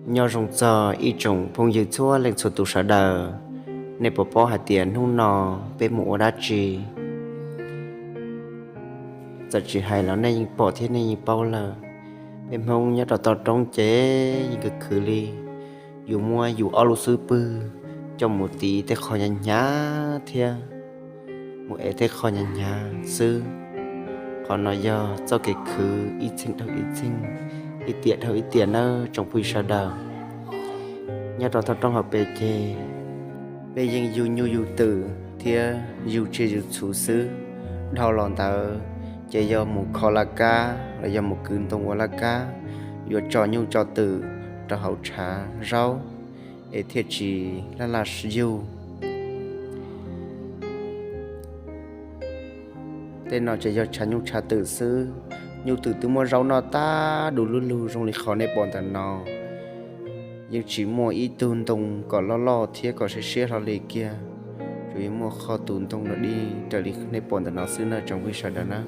Nyob zoo txog ib tsoom phooj ywg txhua leej txhua tus sawv daws, nej puas paub hais tias hnub no peb mus ua dab tsi? Txawm tsis hais los nej yeej pom thiab nej yeej paub lawm. Peb Hmoob nyob rau toj roob ces yeej khwv khwv li, yus muab yus ob lub xub pwg coj mus tiv tej qho hnyav hnyav thiab mus ev tej qho hnyav hnyav xwb. Qhov no yog txoj kev khwv ib txheej dhau ib txheej, ib tiam dhau ib tiam nawb tsoom phooj ywg sawv daws. Nyob rau toj roob hauv pes ces peb yeej yug nyuj yug twm thiab yug tsiaj yug txhu xwb. Dhau los ntawd ces yog mus kho laj kab los yog mus kwv ntoo ua laj kab, yuav tso nyuj tso twm rau hauv tshav zaub es thiaj tsis laj laj yug. Tej no ces yog tshav nyuj tshav twm xwb. Nyuj twm twb muab zaub noj tag du lug lug zoo li qhov nej pom ntawm no. Yeej tsis muaj ib tug ntoo kom loj loj thiab kom siab siab hlo li kiag. Tsuas yog muaj qhov tus ntoo no dig raws li nej pom ntawm no xwb nawb tsoom phooj ywg sawv daws na.